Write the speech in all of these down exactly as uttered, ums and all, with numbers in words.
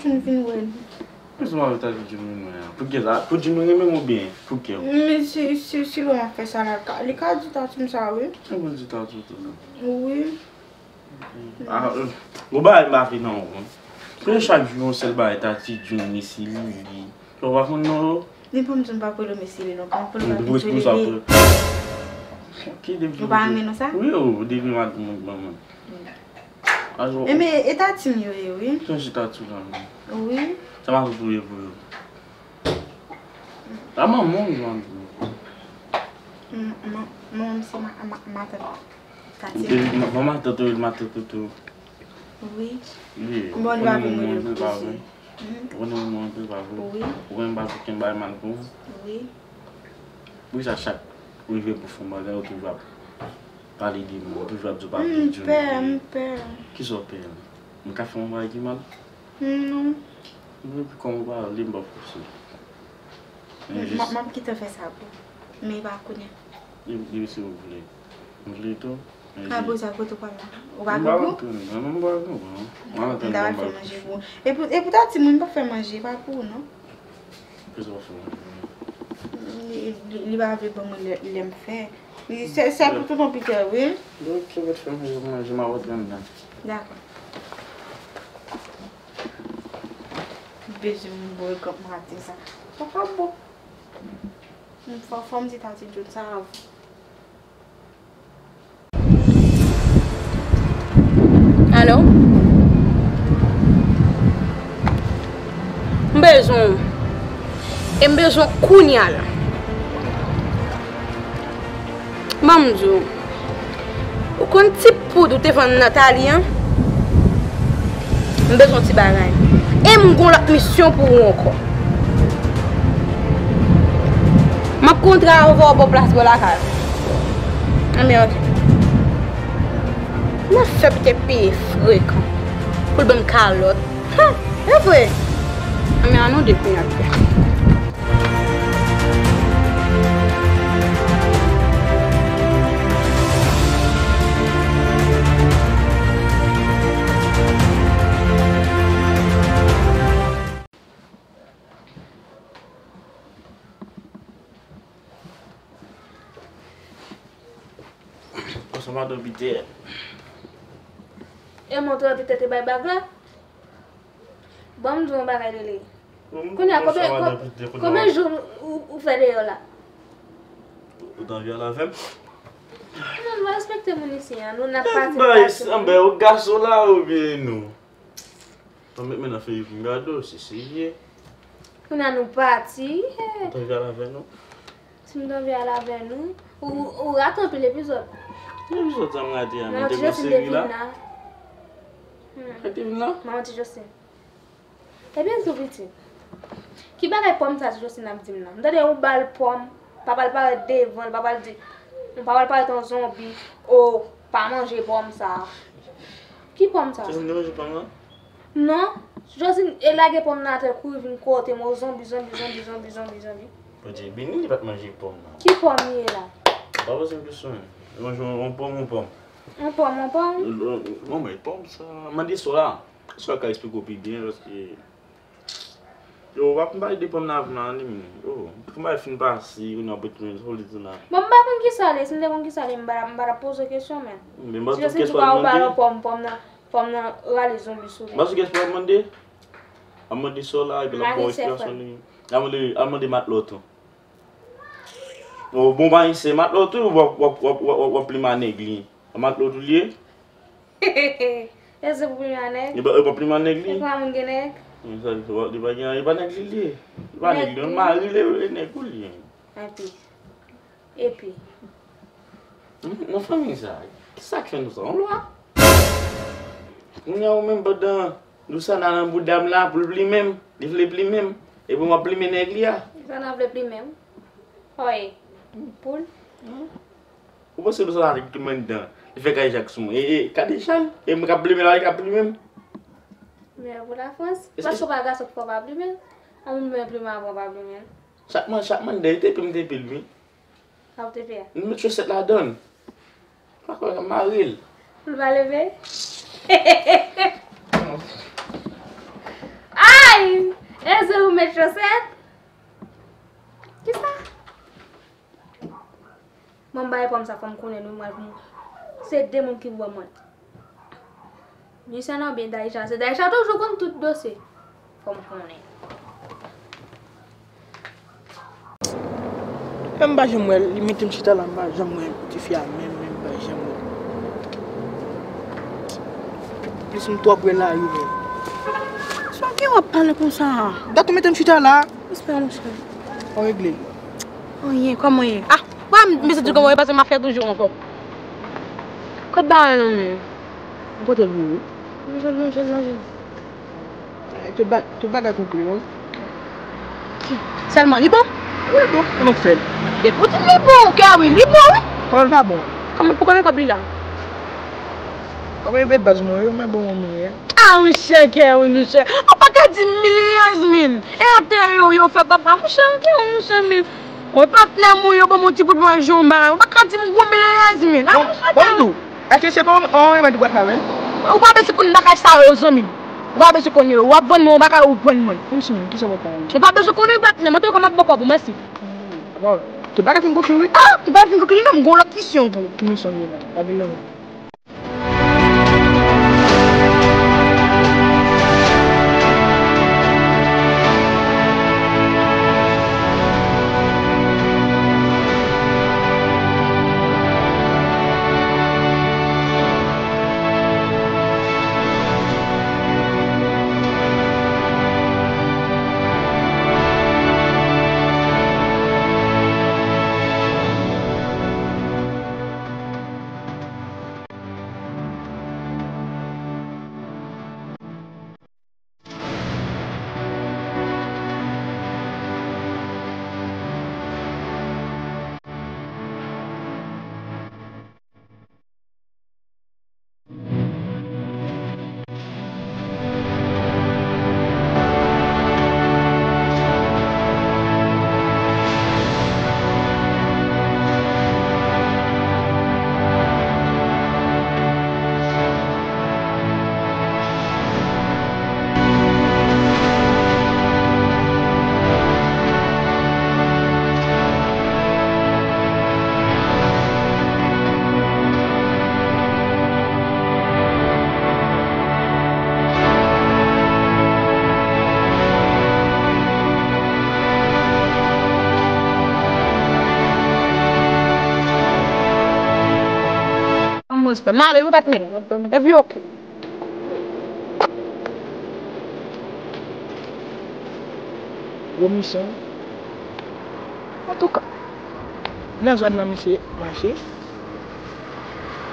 Jun vin wè li. Mwen se mari Tati Jun vin wè a. Pou kisa? Pou Jun renmen m oubyen pou kè w? Men si, si, si lè w ap fè sa la, li ka, li ka di Tati m sa, wi. Mwen pou l di Tati w tou. Wi. Ah, euh, gon bagay m pa vle nan ou, non. Premye chak jou yon sèl bagay Tati Jun, Missy Lili. Ou pa konn non yo? Li pa m di m pa rele Missy Lili non, pa pou l pa vin jwe Lili. Ki depi ou pa renmen non sa? Wi, o, depi madanm mwen ban mwen. Enben, e Tati m yo ye, wi. Sonje Tati w la, non. Wi. Sa pa pou ye pou yo. La manman w jwenn pou yo. Manman m se ma, ma, matant. Tati. Manman matant ou, matant ou tou. Wi. Wi. Bon, li pa vin mwen le plis. Ou konnen manman anpil pa vre. Wi. Ou konnen m pa vle kenbe bagay mal pou ou. Wi. Poukisa chak ou rive pou fè yon bagay, ou toujou ap pale de mwen, ou toujou ap di w pa vle di m pè, m pè. Kisa w pè? M ka fè yon bagay ki mal? Non. Depi kòman w pale, m p ap fòse w. M ap kite w fè sa pou ou. Men e pa kounye a. Depi, depi si w vle. M vle tou. Ka poze a kote w pral la. Ou pa gen gou? M pa konprann. M ta pral fè manje pou ou. E pou, e pou Tati m, m pa fè manje, pa pou ou non. Kisa w ap fè manje pou mwen? Li, li, li pa vle ban mwen lè, lè m fè. Li, se, se pou tonton Peter, wi. Donk, ou mèt fè manje pou manje, m ap antre anndan. Dakò. Bezwen m bwè kòk maten sa. Sa pa bon. Fò, fò m di Tati Jun sa avan. Alo? M bezwen w. E m bezwen w kounye a la. Ban m di w. Ou konn ti poud ou te vann Nathalie an? M bezwen ti bagay. E m gon lòt misyon pou ou ankò. M ap kontre avè w bò plas bò lakay ou. Anben, ok. Nan fè Pete peye frekan pou l ban m kalòt. Hum, e vre. Anben, an nou de kounye a. Konsa madan Pitè. E montre Pitè te bay bag la? Ban m di w yon bagay, Lele. Kounye a, konbyen, konbyen jou ou, ou fè deyò la? Ou t anvi al avè m? Non, nou respekte moun isi a, nou n ap pati, nou pati. Anben, ou gason la oubyen nou? Tann met men nan feyik m gade w, si se vye. Kounye a nou pati. Ou t anvi al avè nou? Si m t anvi al avè nou, ou, ou rate anpil epizòd. Ki epizòd sa m rate a? Mwen te gen seri la. Mwen te vin la? Manman Ti Josline. Ebyen, tou pitit. Ki bagay pòm sa Ti Josline ap di m nan? M tande ou ba l pòm, papa l parèt devan l, papa l di, papa l parèt an zonbi, o, pa manje pòm sa. Ki pòm sa? Ti Josline te manje pòm nan? Non. Josline e lage pòm nan atè, kouri vin kote m, o zonbi, zonbi, zonbi, zonbi, zonbi, zonbi. Bondye beni, li pa t manje pòm nan. Ki pòm li ye la? Pa poze m kesyon. Li manje yon, yon pòm, yon pòm. Yon pòm, yon pòm? Bon, men pòm sa, mande sou la. Sou ka eksplike w pi byen, paske yo, w ap pale de pòm nan avè m nan, li menm. Yo, tout bagay fin pase, kounye a w ap retounen, sa w vle di la? Bon, m pa konn kisa l ye, si m te konn kisa l ye, m pa, m pa t ap poze w kesyon, men. Men m pa t konn kisa w ap mande. Pòm, pòm nan, pòm nan rale zonbi sou li. M pa t konn kisa w ap mande. Ap mande sè w la, epi l ap ba w eksplikasyon li. Ap mande, ap mande matlòt ou. O, bon, pa gen sè matlòt ou, w ap, w ap, w ap, w ap, w ap plimen nèg li. Matlòt ou li ye? E se pou plimen nèg? E pa, e pa plimen nèg li? E pa moun gen nèg? Li pa gen, e pa nèg li li ye. E pa nèg li, yon mari li, e nèg ou li ye. Epi, epi. Nan fanmi sa, kisa k fè nou sa? Yon lwa? Kounye a ou menm pandan Louisana nan bouda m la pou l plimen m, li vle plimen m, epi m ap plimen nèg li a. Louisana vle plimen w? Oye, poul. Ou panse Louisana te kite m anndan, li fè kay jak sou mwen, e, e, gade jan l, e m k ap plimen l, li k ap plimen m. Men pou Lafrans, paske w pa gason ki fè w pa plimen l, yon moun mwen plimen avan w pa plimen l. Chak mwen, chak mwen, dèyè te pi m te pi l, wi. Sa w te fè a? M met chosèt ladan l. Pa kwè, m mare l. Pou l pa leve? A, Ey! Eze ou met chosèt? Kisa? Mwen bay pòm sa fò m konnen nou mwen pou se de moun ki pou ban mwen. Misye nan byen Daïcha, se Daïcha toujou konn tout dosye. Fò m konnen. E m pa janm wè l, li mete m chita la, m pa janm wè tifi a menm, menm m pa janm wè l. Plis m twò pre lari menm. Sa w gen w ap pale konsa a? Dat ou mete m chita la. Respè monchè. Ou regle l. Anyen, kòman w ye? Ah, pa m bezwen di kòman w ye paske m ap fè toujou ankò. Kot bagay lan menm? Ou pote l pou ou? Manje l, manje l, manje l. Eh, tout ba-, tout bagay konpli, wi. Sèlman, li bon? Wi, bon. Kòman w fè l? Depi w di li bon, Kerwin, li bon, wi. Kòman l pa bon? Kòman, pou konbyen kòb li la? Kòman e baz mwen yo, men bon mwen ye. Ah, monchè, Kerwin, monchè. Ou pa ka di m mil Yasmin. E atè yo, yo fè papa, monchè, Kerwin, monchè, men. Mwen patnè mwen, yo ban m yon ti kout mwen, jan bagay. Ou pa ka di m gwo mil Yasmin. Ah, monchè, Kerwin. Èske se pa yon, yon remèd ou pral fè avè l? Ou pa bezwen konn bagay sa yo, zanmi m. Ou pa bezwen konn yo. W ap vann mwen, ou pa ka ou vann mwen. Mèsi, men, kisa w ap fè? Ou pa bezwen konnen, patnè m, antouka m ap bò kòb ou, mèsi. Bon, tout bagay fin konklui, wi. Ah, tout bagay fin konklui, non, m gen yon lòt misyon pou ou. Ki misyon w gen la? Pa vin nan mwen. Ban m respè. M ale wi, patnè. Epi oke. Gwo misyon. Antouka, nan zòn nan misye mache.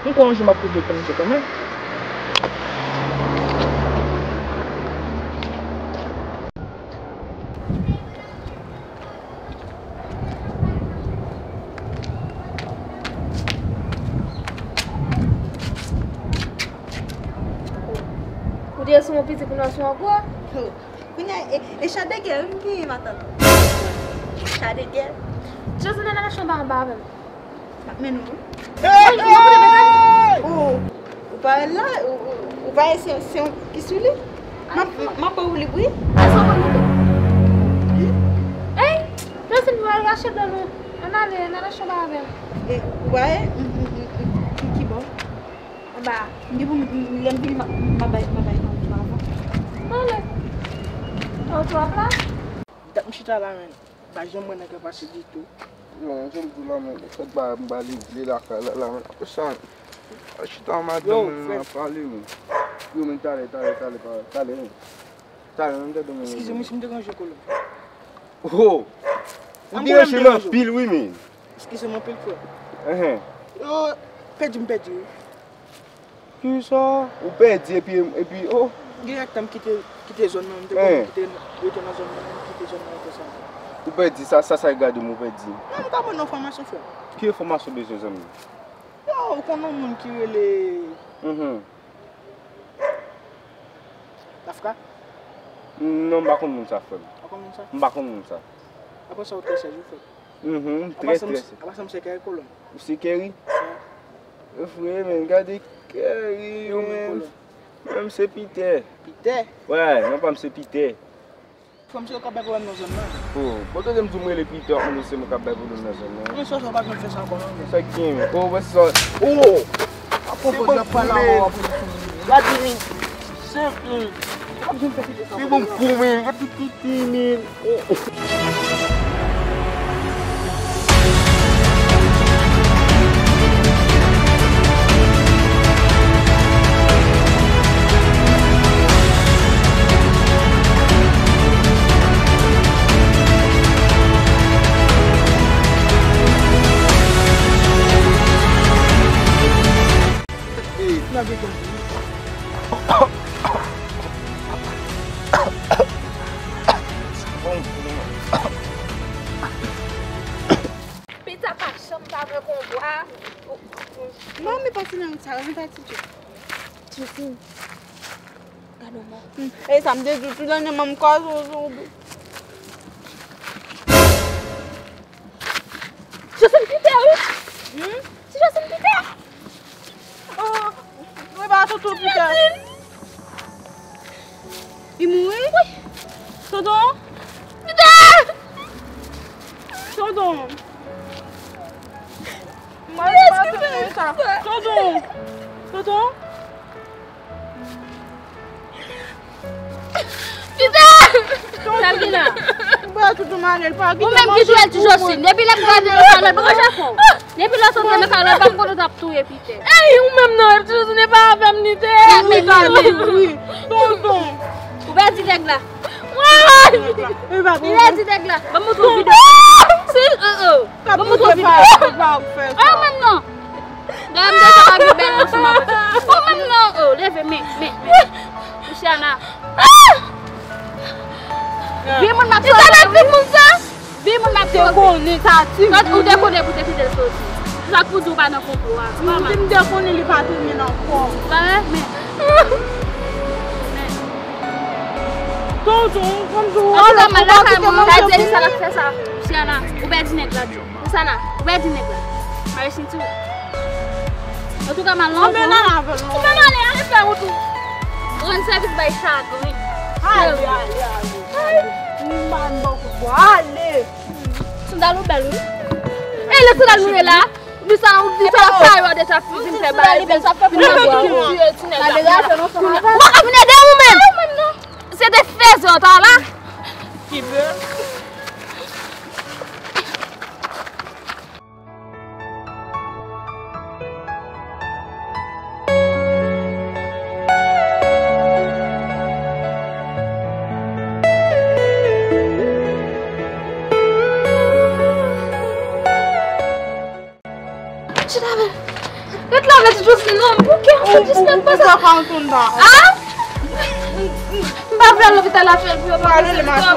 M kwè yon jou m ap koute pou misye kanmenm. Ou te sou yon pitit pou nan sou yon gwo? Kounye a, e, e cha de gè wi m genyen, matant. Cha de gè. Jozèn, al achte yon bagay anba avè m. M ap mennen w wi. Hey, hey! Ou, ou pa wè l la, ou, ou, ou pa wè se, se yon ki sou li? M ap, m ap ba ou li wi. Èske w konn li? Ey, Jozèn, nou al rache dan nou. Ann ale, ann al achte yon bagay avè m. E, ou pa wè? M, m, m, m, m, ki bò? Anba. M gen pou m, m, lè m vini, m a, m a bay, m a bay kòb ou avan. Ann ale. Ou twò pla? Dat m chita la, men. Pa janm wè nèg la pase ditou. Yo, men, jan m di w la, men, fèt ba, m ba li vle lakay la, la, men, apre sa, al chita madanm mwen, nou ap pale, men. Yo, men, talè, talè, talè, talè, men. Talè, men, m tande mwen. Eskize m, si m deranje w, kolon. Oh! Ou deranje m anpil, wi, men. Eskize m anpil, frè. Enhen. Yo, pèdi m pèdi, wi. Kisa? Ou pèdi epi, epi, oh. Direktè m kite, kite zòn nan, m te konn kite, rete nan zòn nan, m kite zòn nan konsa. Ou pèdi sa, sa, sa gade m, ou pèdi. Non, m ka ban nou enfòmasyon, frè. Ki enfòmasyon w bezwen, zanmi? Yo, ou konn yon moun ki rele Mhm. Lafka? Non, m pa konn moun sa, frè m. Ou pa konn moun sa? M pa konn moun sa. Apre sa, ou trè sèj, wi, frè. Mhm, trè, trè sèj. Apa sa, m se Kèri Kolon. Ou se Kèri? Wi. Yo, frè, men, gade Kèri, yo, men. Mwen menm se Pitè. Pitè? Wè, non pa m se Pitè. Kòmsi yo k ap bay pwoblèm nan zòn nan. Oh, bon, tande m di w m rele Peter, w ap mande se mwen k ap bay pwoblèm nan zòn nan. Men sa, sa w pa janm fè sa ankò non. Sa k genyen? Oh, wè sa. Oh! Ap konprann, se bon, y ap pale avè w, apre l ap fini. Gad li. Senp, men. Ap janm fè Peter sa. Se bon, kou, men. Ap di Peter, men. Oh, oh. Pita pa janm pa pran konpwa. Non, men pase nan wout sa, renmen pati tou. Joseline, gade w mò. E sa m te di w tou dènyèman, m kwaze w sou wout. Joseline Peter, wi. Hmm? Se Joseline Peter. Oh, mwen pa tonton Peter. Li mouri? Wi. Tonton? Peter! Tonton. Mwen pa tonton sa. Tonton. Tonton. Peter! Sa l gen la? Ou menm ki touye ti Joseline. Depi lè m gade nan kalòt, pa chak fwa. Depi lè w sot nan kalòt, pa m konnen w t ap touye Peter. Ey, ou menm non, ti Joseline, e pa avè m li te ye. Wi, wi. Tonton. Ou pèdi nèg la. Wi. Ou pèdi nèg la. Ban m montre w videyo. Si, oh, oh. Ban m montre w videyo. Ah, ou menm non. Dayè m deja pa gen bèl ansanm avèk ou. Ou menm non, oh, leve, men, men, men. Luciana. Vye moun m ap sove. Luciana, ti moun sa. Vye moun m ap sove. Ou te konnen pou te kite l soti. Se sa k pou di w pa nan konplo a. M te konnen li pa te renmen ankò. Pa renmen. Tonton, konn di w. Antouka, m al lakay mwen. Luciana, ou pèdi nèg la. Luciana, ou pèdi nèg la. Mare senti w. Antouka, m al nan. Anben, n al avè l non. Ou menm ale, ale fè wout ou. Rann sèvis bay chagren. Ale, ale, ale. Ay, m pa n bò kout bò. Ale. Sandal ou bèl, wi. E lè sandal nou ye la? Di sa, di sa, sa yo deja vin fè bagay. Vin fè bagay. Ou pa ka vin ede ou menm. Se de fèzè w ta la. Ki bèl. Chita, men. Ret la, men, ti Joseline, non, pou kè w fè disrèt konsa? Ah? M pa vle al lopital la fè l pou yo pa panse m twò.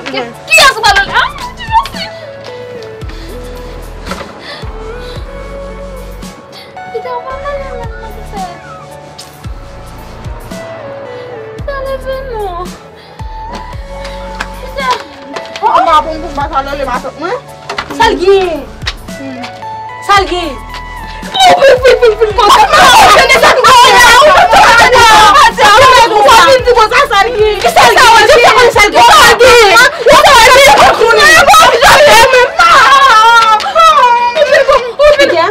Kiyès ou pral rele? Ah, ti Joseline. Pita, ou pa pale menm non, ti sè. Pita, leve non. Pita. Mama, bon, bon, pa sa lè matant mwen. Sa l gen? Sa l gen? Ou vin, vin, vin, vin konsa. Ou konnen sa k pase la, ou konnen sa k pase la, ou vin di konsa sa l gen. Ki sa l gen? Ou te konn sa l gen? Sa l gen? Ou te konn sa l gen? Ou te konn sa l gen? Pita.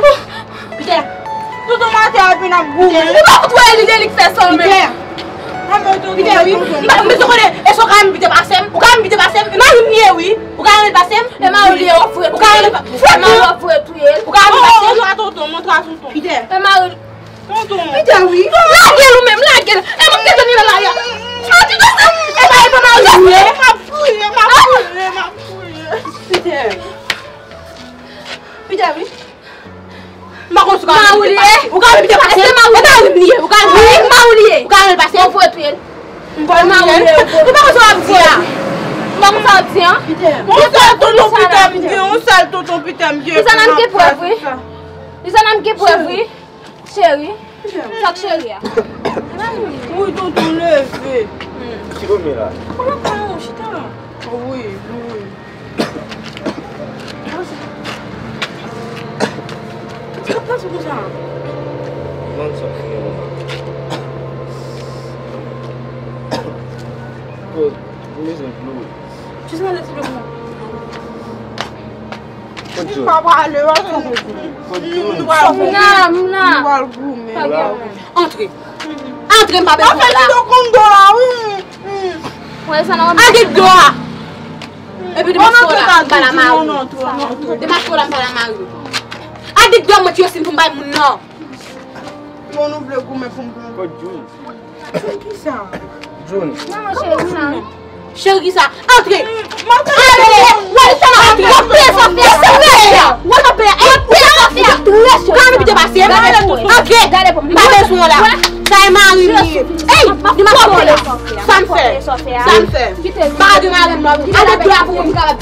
Pita. Tonton Matè epi n ap goumen. Ou pa fout wè li, li fè sa menm. Pita. Pita, wi. M pa, men se konnen, èske w ka menm pite pase m? Ou ka menm pite pase m? E mari m li ye, wi. Ou ka menm pase m? E mari li ye, w ap foure touye l. Ou ka menm pa-, e mari w ap foure touye l. Ou ka menm pase m? Montre a tonton, montre a tonton. Pita. E mari. Tonton. Pita, wi. Lage l ou menm, lage l. E mwen ki te tande l la, ya. Mwen ki te tande. E pa, e pa mari m li ye. M ap fouye, m ap fouye, m ap fouye. Pita. Pita, wi. M pa konn si w ka rele pase. Ou ka rele pase. Èske mari w li ye? Ou ka rele pase. Wi, mari w li ye. Ou ka rele pase. Ou fout touye l. M pa rele pase. Ou pa konn sa w ap di a. M pa konn sa w ap di a. Yon sèl tonton Pita m gen, yon sèl tonton Pita m gen. Lizana, m gen prèv, wi. Lizana, m gen prèv, wi. Cheri. Sa k cheri a? Wi, tonton, leve. Ki kote la? Ou la pa ou chita. Wi, wi. Sa k ap pase konsa? Mwen sa fè. Koz, m bezwen dlo. Jis mande ti dlo pou mwen. Kot Jun? Pa pale, pa pale. Kot Jun? Nou pral goumen. Nou pral goumen. Antre. Antre, m pa bezwen la. Fè ti dlo konn do la, wi. Al gen dlo a. Epi demen fò la, m pa la mari. Demen fò la, m pa la mari. Al gen dlo a, mwen tiye sin pou m bay moun nan. Bon, nou vle goumen pou m pran. Kot Jun? Jun kisa? Jun. Manman cheri, sa. Cheri kisa? Antre. Ale. Wè sa nan antre. Wè peye sa fè. Wè sa peye. Wè sa peye. Wè peye sa fè. Kòman pite pase? Antre. M pa bezwen w la. Sa e mari m ye. Ey, di m ap pale. Sa m fè? Sa m fè? Pa de mari m nan. Ale dlo a pou mwen, m kapab.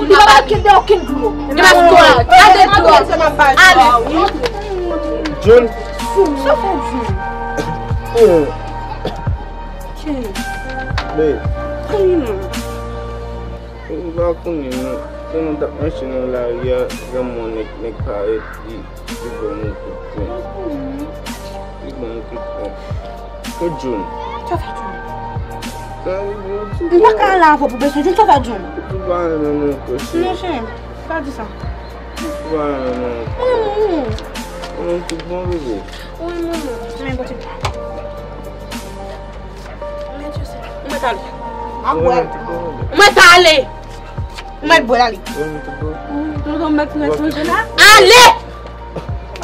Li pa ba kende okenn dlo. Li pa dlo. Ale dlo. Ale. Jun. Sa fè Jun? Oh. Babe. Kounye a. Ou pa konnen non. Se nou t ap mache nan lari a, granmoun nèg, nèg parèt, li, li ban nou kout pwen. Li ban nou kout pwen. Kot Jun? Sa fè Jun? Sa li ban nou kout pwen. M pa ka ale avè w pou bezwen Jun, sa fè Jun? Ou pa renmen mwen ankò, cheri. Non, cheri, pa di sa. Ou pa renmen mwen ankò. Mwen renmen w. Ou renmen m tout bon, bebe? Wi, manman. Men kote. Ou mèt ale. Ou mèt ale. Ou mèt ale. Ou mèt bwè l ale. Tonton mèt mwen sonje la. Ale!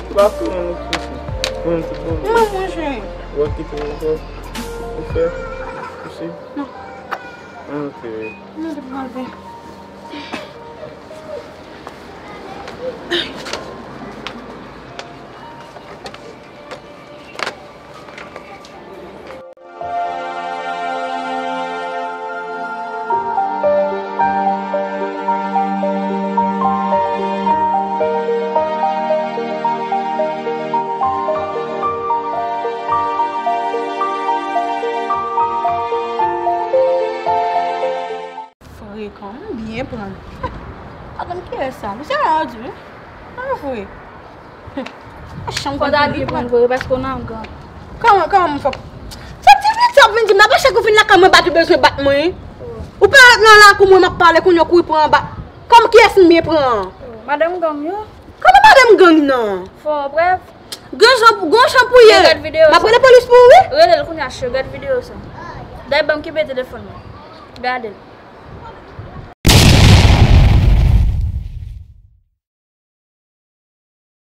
Ou pa fè mwen tout bon. Manman cheri. Ou kite mwen fè. Ou fè. Ou si. Non. Ok. Non, te pral fè. Frekan, m byen pran. Atann kiyès sa? Misye la di wi. An vre. Fò w ta byen pran vre, paske w nan gang. Kòman, kòman m fè? Se ti pitit sa w vin di m la, pa chak ou vin lakay mwen bat ou bezwen bat mwen. Ou pa ret nan lakou mwen, m ap pale, kounye a w kouri pran anba. Kòm kiyès m byen pran an? Madanm gang yo. Kòman madanm gang nan? Fò w prèv. Gen jan, gen jan pou ye. M ap rele polis pou ou, wi. Rele l kounye a, cho, gad videyo sa. Dayè ban m kenbe telefòn mwen. Gade l.